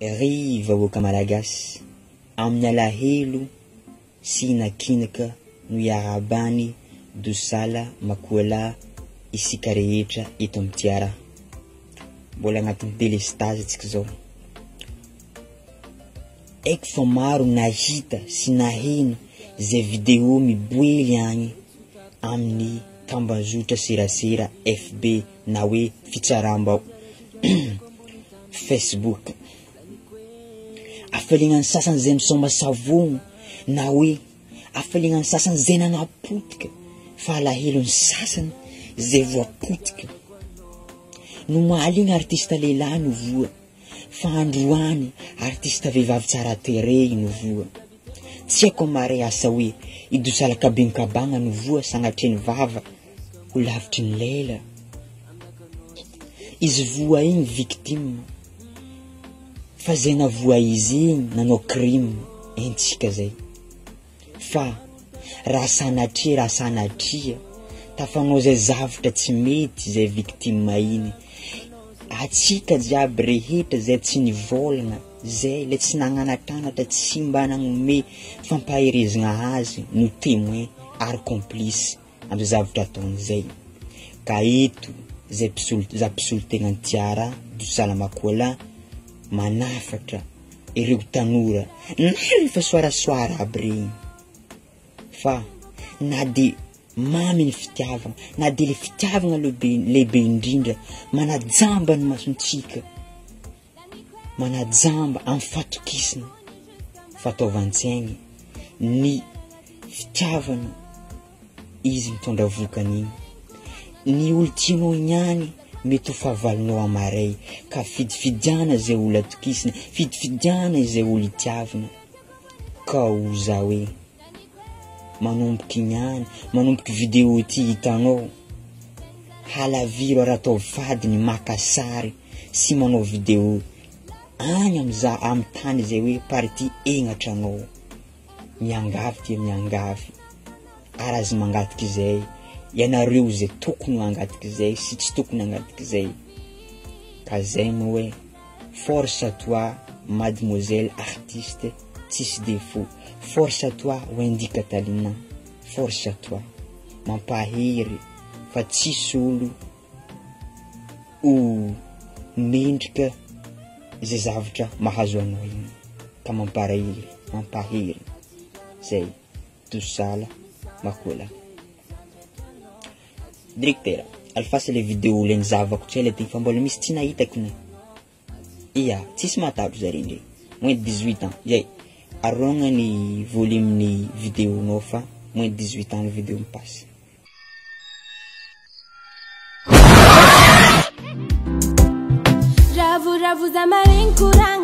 Ry vahoaka Malagasy, amin'ny alahelo sy hinakinaka no iarahabany Dosala Makoala isika rehetra eto amin'ny Tiara. Mbola agnatin'ny delestazy antsika izao. Haiko fa maro nahita sy naheno izay vidéo miboely agny amin'ny tambazotra serasera FB na hoe fitsaram-bao Facebook. Hafaliagna ny sasany izay misaoma savogno na hoe hafaliagna ny sasany izay nanapotika fa alahelo ny sasany izay voapotika. Ny omaly igny artiste lehilahy no voa fa androany artiste vehivavy tsara tarehy no voa. Tsy haiko amare asa hoe i Dosala Kabenkabagna no voa sagnatria ny vava ho lavitry ny lela. Izy voa igny victime fa zay navoa izy igny nanao crime haintsika zay. Fa raha sanatria raha sanatria tafanao zay zavatra tsy mety zay victime igny, atsika jiaby rehetra zay tsy nivôlagna zay le tsy nagnanatranatra tsy mba nagnome fampaherezagna azy no témoin ary complice am'zay zavatra ataony zay. Ka eto zay mpisolo za mpisolo tegnan'i Tiara Dosala Makoala manafatra ireo tanora na rehefa soarasoara aby regny fa na de mamy ny fitiavagna na de le fitiavagna lehibe lehibe indrindra manajamba ny masontsika manajamba amin'ny fatokisana fataovan-tsaigny ny fitiavana izy mitondra vokany igny. Ny olo tianao niany mety ho fahavalonao amaray ka fidifidiana izay olo atokisana, fidifidiana izay olo itiavana. Ka ho za hoe manomboky niany, manomboky vidéo ty hitanao, halaviro ary ataovy fady ny maka sary sy manao vidéo any am'za amy tany izay hoe partie egnatra anao. Miangavy dia miangavy ary aza mangataka izay ianareo izay tokony ho hangataka izay sy tsy tokony hangataka izay. Ka zay moa hoe force à toi mademoiselle artiste tsisy défaut, force à toi Wendy Catalina, force à toi, mampahery fa tsisy olo ho mendrika izay zavatra mahazo anao igny ka mamparahery mampahery zay Dosala Makola. Directeur, alifasa le vidéo le nizavako tsy ela ty fa mbola misy tsy nahitako ne. Ia, tsisy mahatahotro zare ndre. Moins de 18 ans, zay. Arogna ny volume ny vidéo-nao fa moins de 18 ans ny vidéo mipasse. Ravoravo za maregny koragna.